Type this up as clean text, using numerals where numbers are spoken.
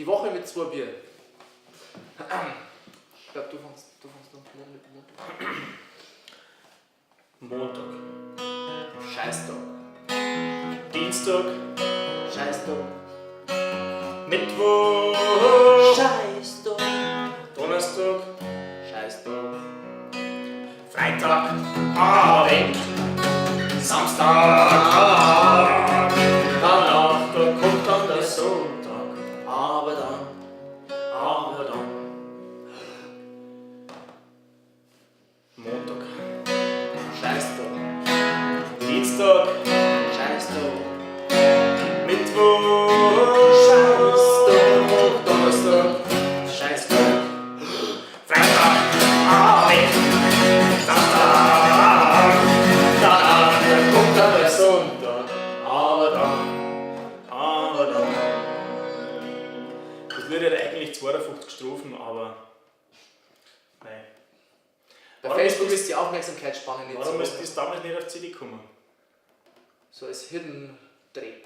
Die Woche mit zwei Bier. Ich glaube, du fängst an. Montag. Montag, Scheißtag. Dienstag, Scheißtag. Mittwoch, Scheißtag. Donnerstag, Scheißtag. Freitag, Abend, Samstag, danach, da kommt dann der Sonntag, Aber dann, aber dann Montag, Scheißtag. Dienstag, Scheißtag. Mittwoch, Scheißtag. Donnerstag, Scheißtag. Freitag, Abend, Samstag, danach, da kommt dann der Sonntag, aber dann, aber dann. Das Lied hat eigentlich 52 Strophen, aber nein. Bei Warum Facebook ist ist die Aufmerksamkeitsspanne nicht Warum so. ist das damals nicht auf CD gekommen? So als Hidden Dreck.